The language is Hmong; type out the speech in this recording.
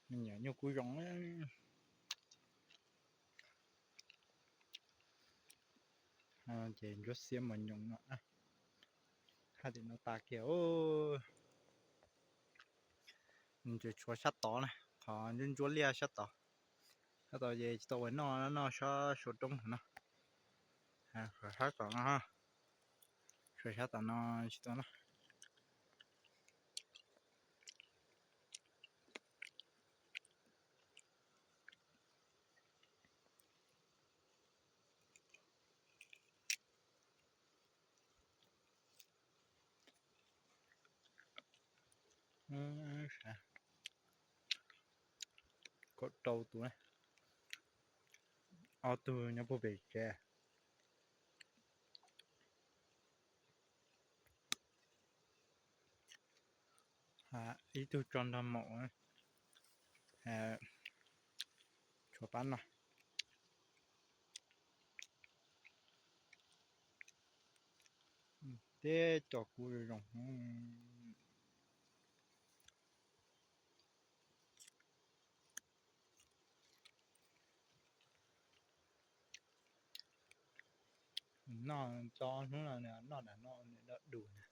Me nyuam nyuj kub zoo. Ces ntsuab xiab mos nyoos no, haj tim no tas kiag. Nws tseem tshuav sab tod na, qhov ntsuab ntsuab liaj sab tod. Sab tod ces tsis tau ua noj, noj sab saum roob no. Sab tom no, sab tom no tsis tau noj. Kaum rau tus, ob tug nyob puag pem tsev. Ib tug tso nrog maum, tshuav pab no. Teb cov kub zoo. Noj tau hnub no noj dam no nws dog dus na.